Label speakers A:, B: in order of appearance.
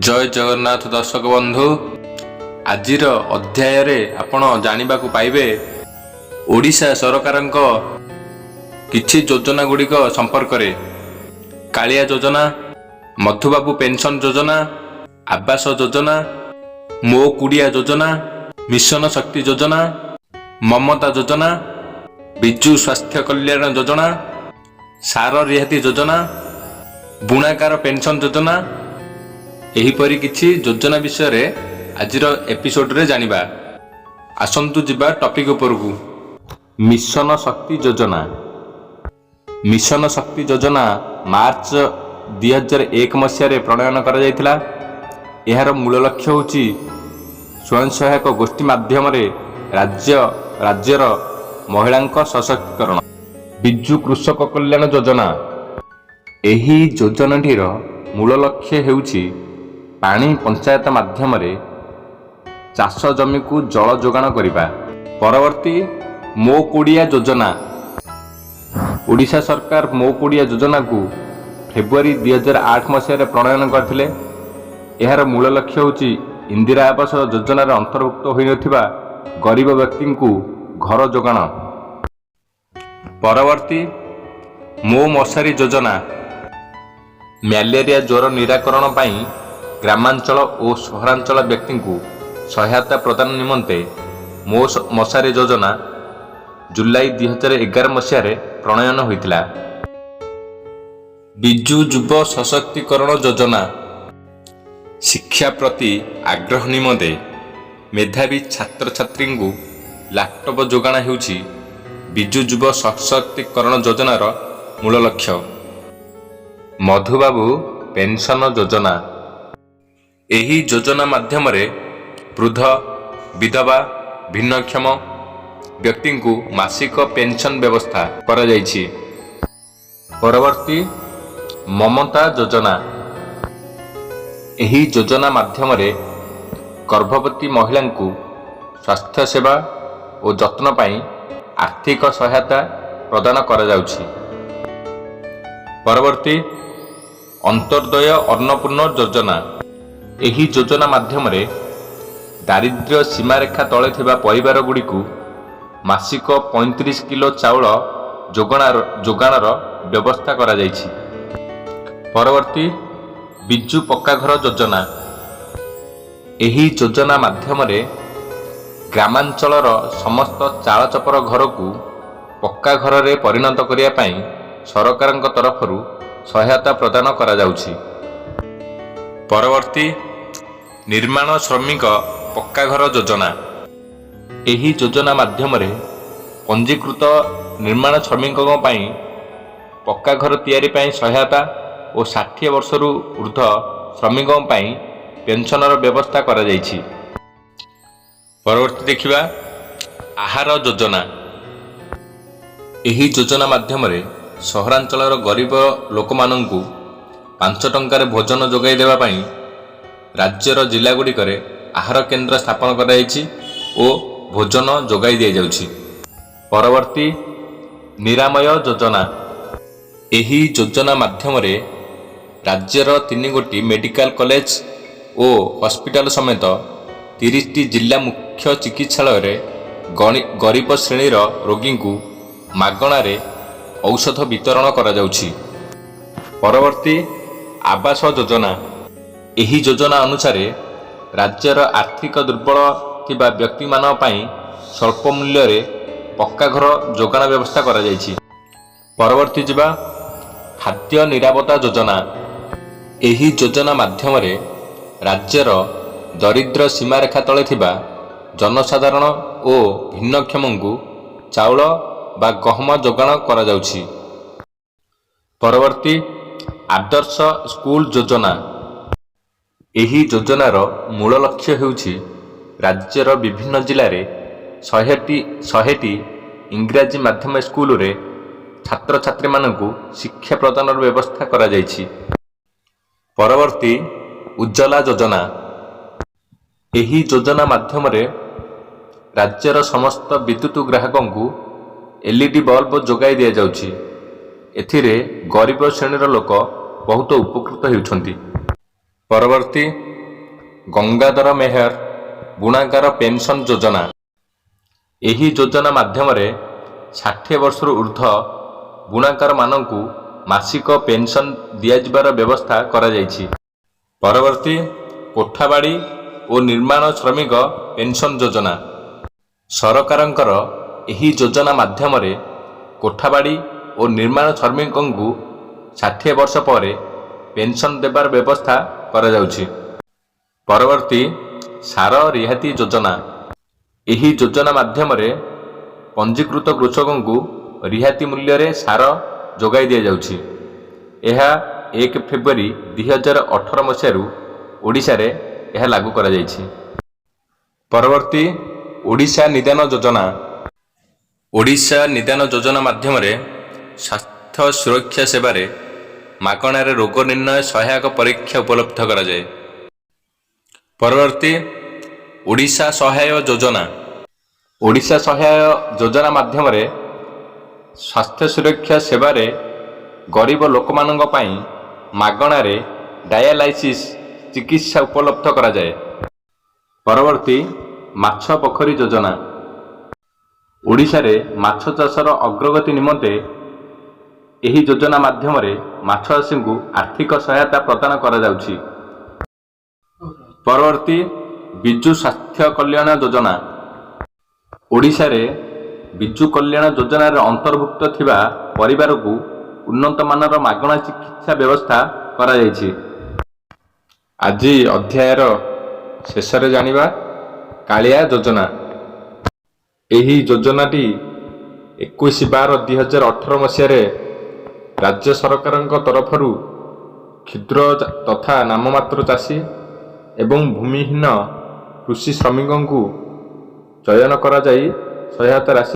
A: ଜୟ ଜଗନ୍ନାଥ ଦର୍ଶକ ବନ୍ଧୁ। ଆଜିର ଅଧ୍ୟାୟରେ ଆପଣ ଜାଣିବାକୁ ପାଇବେ ଓଡ଼ିଶା ସରକାରଙ୍କ କିଛି ଯୋଜନା ଗୁଡ଼ିକ ସମ୍ପର୍କରେ। କାଳିଆ ଯୋଜନା, ମଧୁବାବୁ ପେନ୍ସନ୍ ଯୋଜନା, ଆବାସ ଯୋଜନା, ମୋ କୁଡ଼ିଆ ଯୋଜନା, ମିଶନ ଶକ୍ତି ଯୋଜନା, ମମତା ଯୋଜନା, ବିଜୁ ସ୍ୱାସ୍ଥ୍ୟ କଲ୍ୟାଣ ଯୋଜନା, ସାର ରିହାତି ଯୋଜନା, ବୁଣାକାର ପେନ୍ସନ୍ ଯୋଜନା, ଏହିପରି କିଛି ଯୋଜନା ବିଷୟରେ ଆଜିର ଏପିସୋଡରେ ଜାଣିବା। ଆସନ୍ତୁ ଯିବା ଟପିକ୍ ଉପରକୁ। ମିଶନ ଶକ୍ତି ଯୋଜନା। ମିଶନ ଶକ୍ତି ଯୋଜନା ମାର୍ଚ୍ଚ 2001 ମସିହାରେ ପ୍ରଣୟନ କରାଯାଇଥିଲା। ଏହାର ମୂଳ ଲକ୍ଷ୍ୟ ହେଉଛି ସ୍ୱୟଂ ସହାୟକ ଗୋଷ୍ଠୀ ମାଧ୍ୟମରେ ରାଜ୍ୟର ମହିଳାଙ୍କ ସଶକ୍ତିକରଣ। ବିଜୁ କୃଷକ କଲ୍ୟାଣ ଯୋଜନା। ଏହି ଯୋଜନାଟିର ମୂଳ ଲକ୍ଷ୍ୟ ହେଉଛି ପାଣି ପଞ୍ଚାୟତ ମାଧ୍ୟମରେ ଚାଷ ଜମିକୁ ଜଳ ଯୋଗାଣ କରିବା। ପରବର୍ତ୍ତୀ, ମୋ କୁଡ଼ିଆ ଯୋଜନା। ଓଡ଼ିଶା ସରକାର ମୋ କୁଡ଼ିଆ ଯୋଜନାକୁ ଫେବୃଆରୀ 2008 ମସିହାରେ ପ୍ରଣୟନ କରିଥିଲେ। ଏହାର ମୂଳ ଲକ୍ଷ୍ୟ ହେଉଛି ଇନ୍ଦିରା ଆବାସ ଯୋଜନାରେ ଅନ୍ତର୍ଭୁକ୍ତ ହୋଇନଥିବା ଗରିବ ବ୍ୟକ୍ତିଙ୍କୁ ଘର ଯୋଗାଣ। ପରବର୍ତ୍ତୀ, ମୋ ମଶାରୀ ଯୋଜନା। ମ୍ୟାଲେରିଆ ଜ୍ୱର ନିରାକରଣ ପାଇଁ ଗ୍ରାମାଞ୍ଚଳ ଓ ସହରାଞ୍ଚଳ ବ୍ୟକ୍ତିଙ୍କୁ ସହାୟତା ପ୍ରଦାନ ନିମନ୍ତେ ମୋ ମଶାରୀ ଯୋଜନା ଜୁଲାଇ 2011 ମସିହାରେ ପ୍ରଣୟନ ହୋଇଥିଲା। ବିଜୁ ଯୁବ ସଶକ୍ତିକରଣ ଯୋଜନା। ଶିକ୍ଷା ପ୍ରତି ଆଗ୍ରହ ନିମନ୍ତେ ମେଧାବୀ ଛାତ୍ରଛାତ୍ରୀଙ୍କୁ ଲାପଟପ୍ ଯୋଗାଣ ହେଉଛି ବିଜୁ ଯୁବ ସଶକ୍ତିକରଣ ଯୋଜନାର ମୂଳ ଲକ୍ଷ୍ୟ। ମଧୁବାବୁ ପେନ୍ସନ ଯୋଜନା। ଏହି ଯୋଜନା ମାଧ୍ୟମରେ ବୃଦ୍ଧ, ବିଧବା, ଭିନ୍ନକ୍ଷମ ବ୍ୟକ୍ତିଙ୍କୁ ମାସିକ ପେନ୍ସନ୍ ବ୍ୟବସ୍ଥା କରାଯାଇଛି। ପରବର୍ତ୍ତୀ, ମମତା ଯୋଜନା। ଏହି ଯୋଜନା ମାଧ୍ୟମରେ ଗର୍ଭବତୀ ମହିଳାଙ୍କୁ ସ୍ୱାସ୍ଥ୍ୟ ସେବା ଓ ଯତ୍ନ ପାଇଁ ଆର୍ଥିକ ସହାୟତା ପ୍ରଦାନ କରାଯାଉଛି। ପରବର୍ତ୍ତୀ, ଅନ୍ତ୍ୟୋଦୟ ଅନ୍ନପୂର୍ଣ୍ଣ ଯୋଜନା। ଏହି ଯୋଜନା ମାଧ୍ୟମରେ ଦାରିଦ୍ର୍ୟ ସୀମାରେଖା ତଳେ ଥିବା ପରିବାରଗୁଡ଼ିକୁ ମାସିକ 35 କିଲୋ ଚାଉଳ ଯୋଗାଣର ବ୍ୟବସ୍ଥା କରାଯାଇଛି। ପରବର୍ତ୍ତୀ, ବିଜୁ ପକ୍କା ଘର ଯୋଜନା। ଏହି ଯୋଜନା ମାଧ୍ୟମରେ ଗ୍ରାମାଞ୍ଚଳର ସମସ୍ତ ଚାଳ ଛପର ଘରକୁ ପକ୍କା ଘରରେ ପରିଣତ କରିବା ପାଇଁ ସରକାରଙ୍କ ତରଫରୁ ସହାୟତା ପ୍ରଦାନ କରାଯାଉଛି। ପରବର୍ତ୍ତୀ, ନିର୍ମାଣ ଶ୍ରମିକ ପକ୍କା ଘର ଯୋଜନା। ଏହି ଯୋଜନା ମାଧ୍ୟମରେ ପଞ୍ଜୀକୃତ ନିର୍ମାଣ ଶ୍ରମିକଙ୍କ ପାଇଁ ପକ୍କା ଘର ତିଆରି ପାଇଁ ସହାୟତା ଓ 60 ବର୍ଷରୁ ଉର୍ଦ୍ଧ୍ୱ ଶ୍ରମିକଙ୍କ ପାଇଁ ପେନ୍ସନର ବ୍ୟବସ୍ଥା କରାଯାଇଛି। ପରବର୍ତ୍ତୀ ଦେଖିବା, ଆହାର ଯୋଜନା। ଏହି ଯୋଜନା ମାଧ୍ୟମରେ ସହରାଞ୍ଚଳର ଗରିବ ଲୋକମାନଙ୍କୁ 5 ଟଙ୍କାରେ ଭୋଜନ ଯୋଗାଇ ଦେବା ପାଇଁ ରାଜ୍ୟର ଜିଲ୍ଲାଗୁଡ଼ିକରେ ଆହାର କେନ୍ଦ୍ର ସ୍ଥାପନ କରାଯାଇଛି ଓ ଭୋଜନ ଯୋଗାଇ ଦିଆଯାଉଛି। ପରବର୍ତ୍ତୀ, ନିରାମୟ ଯୋଜନା। ଏହି ଯୋଜନା ମାଧ୍ୟମରେ ରାଜ୍ୟର ତିନି ଗୋଟି ମେଡ଼ିକାଲ କଲେଜ ଓ ହସ୍ପିଟାଲ ସମେତ 30ଟି ଜିଲ୍ଲା ମୁଖ୍ୟ ଚିକିତ୍ସାଳୟରେ ଗରିବ ଶ୍ରେଣୀର ରୋଗୀଙ୍କୁ ମାଗଣାରେ ଔଷଧ ବିତରଣ କରାଯାଉଛି। ପରବର୍ତ୍ତୀ, ଆବାସ ଯୋଜନା। ଏହି ଯୋଜନା ଅନୁସାରେ ରାଜ୍ୟର ଆର୍ଥିକ ଦୁର୍ବଳ ଥିବା ବ୍ୟକ୍ତିମାନଙ୍କ ପାଇଁ ସ୍ୱଳ୍ପ ମୂଲ୍ୟରେ ପକ୍କା ଘର ଯୋଗାଣ ବ୍ୟବସ୍ଥା କରାଯାଇଛି। ପରବର୍ତ୍ତୀ ଯିବା, ଖାଦ୍ୟ ନିରାପତ୍ତା ଯୋଜନା। ଏହି ଯୋଜନା ମାଧ୍ୟମରେ ରାଜ୍ୟର ଦରିଦ୍ର ସୀମାରେଖା ତଳେ ଥିବା ଜନସାଧାରଣ ଓ ଭିନ୍ନକ୍ଷମଙ୍କୁ ଚାଉଳ ବା ଗହମ ଯୋଗାଣ କରାଯାଉଛି। ପରବର୍ତ୍ତୀ, ଆଦର୍ଶ ସ୍କୁଲ ଯୋଜନା। ଏହି ଯୋଜନାର ମୂଳ ଲକ୍ଷ୍ୟ ହେଉଛି ରାଜ୍ୟର ବିଭିନ୍ନ ଜିଲ୍ଲାରେ 100ଟି ଇଂରାଜୀ ମାଧ୍ୟମ ସ୍କୁଲରେ ଛାତ୍ରଛାତ୍ରୀମାନଙ୍କୁ ଶିକ୍ଷା ପ୍ରଦାନର ବ୍ୟବସ୍ଥା କରାଯାଇଛି। ପରବର୍ତ୍ତୀ, ଉଜ୍ଜଲା ଯୋଜନା। ଏହି ଯୋଜନା ମାଧ୍ୟମରେ ରାଜ୍ୟର ସମସ୍ତ ବିଦ୍ୟୁତ ଗ୍ରାହକଙ୍କୁ ଏଲ୍ଇଡି ବଲ୍ବ ଯୋଗାଇ ଦିଆଯାଉଛି। ଏଥିରେ ଗରିବ ଶ୍ରେଣୀର ଲୋକ ବହୁତ ଉପକୃତ ହେଉଛନ୍ତି। ପରବର୍ତ୍ତୀ, ଗଙ୍ଗାଧର ମେହେର ବୁଣାକାର ପେନ୍ସନ୍ ଯୋଜନା। ଏହି ଯୋଜନା ମାଧ୍ୟମରେ 60 ବର୍ଷରୁ ଉର୍ଦ୍ଧ୍ୱ ବୁଣାକାରମାନଙ୍କୁ ମାସିକ ପେନ୍ସନ୍ ଦିଆଯିବାର ବ୍ୟବସ୍ଥା କରାଯାଇଛି। ପରବର୍ତ୍ତୀ, କୋଠାବାଡ଼ି ଓ ନିର୍ମାଣ ଶ୍ରମିକ ପେନ୍ସନ୍ ଯୋଜନା। ସରକାରଙ୍କର ଏହି ଯୋଜନା ମାଧ୍ୟମରେ କୋଠାବାଡ଼ି ଓ ନିର୍ମାଣ ଶ୍ରମିକଙ୍କୁ 60 ବର୍ଷ ପରେ ପେନ୍ସନ୍ ଦେବାର ବ୍ୟବସ୍ଥା କରାଯାଉଛି। ପରବର୍ତ୍ତୀ, ସାର ରିହାତି ଯୋଜନା। ଏହି ଯୋଜନା ମାଧ୍ୟମରେ ପଞ୍ଜୀକୃତ କୃଷକଙ୍କୁ ରିହାତି ମୂଲ୍ୟରେ ସାର ଯୋଗାଇ ଦିଆଯାଉଛି। ଏହା 1 ଫେବୃଆରୀ 2018 ମସିହାରୁ ଓଡ଼ିଶାରେ ଏହା ଲାଗୁ କରାଯାଇଛି। ପରବର୍ତ୍ତୀ, ଓଡ଼ିଶା ନିଦାନ ଯୋଜନା। ଓଡ଼ିଶା ନିଦାନ ଯୋଜନା ମାଧ୍ୟମରେ ସ୍ୱାସ୍ଥ୍ୟ ସୁରକ୍ଷା ସେବାରେ ମାଗଣାରେ ରୋଗ ନିର୍ଣ୍ଣୟ ସହାୟକ ପରୀକ୍ଷା ଉପଲବ୍ଧ କରାଯାଏ। ପରବର୍ତ୍ତୀ, ଓଡ଼ିଶା ସହାୟ ଯୋଜନା। ଓଡ଼ିଶା ସହାୟ ଯୋଜନା ମାଧ୍ୟମରେ ସ୍ୱାସ୍ଥ୍ୟ ସୁରକ୍ଷା ସେବାରେ ଗରିବ ଲୋକମାନଙ୍କ ପାଇଁ ମାଗଣାରେ ଡାୟାଲାଇସିସ୍ ଚିକିତ୍ସା ଉପଲବ୍ଧ କରାଯାଏ। ପରବର୍ତ୍ତୀ, ମାଛ ପୋଖରୀ ଯୋଜନା। ଓଡ଼ିଶାରେ ମାଛ ଚାଷର ଅଗ୍ରଗତି ନିମନ୍ତେ ଏହି ଯୋଜନା ମାଧ୍ୟମରେ ମାଛ ଚାଷୀଙ୍କୁ ଆର୍ଥିକ ସହାୟତା ପ୍ରଦାନ କରାଯାଉଛି। ପରବର୍ତ୍ତୀ, ବିଜୁ ସ୍ୱାସ୍ଥ୍ୟ କଲ୍ୟାଣ ଯୋଜନା। ଓଡ଼ିଶାରେ ବିଜୁ କଲ୍ୟାଣ ଯୋଜନାରେ ଅନ୍ତର୍ଭୁକ୍ତ ଥିବା ପରିବାରକୁ ଉନ୍ନତମାନର ମାଗଣା ଚିକିତ୍ସା ବ୍ୟବସ୍ଥା କରାଯାଇଛି। ଆଜି ଅଧ୍ୟାୟର ଶେଷରେ ଜାଣିବା କାଳିଆ ଯୋଜନା। ଏହି ଯୋଜନାଟି 21/12/2018 ମସିହାରେ ରାଜ୍ୟ ସରକାରଙ୍କ ତରଫରୁ କ୍ଷୁଦ୍ର ତଥା ନାମମାତ୍ର ଚାଷୀ ଏବଂ ଭୂମିହୀନ କୃଷି ଶ୍ରମିକଙ୍କୁ ଚୟନ କରାଯାଇ ସହାୟତା ରାଶି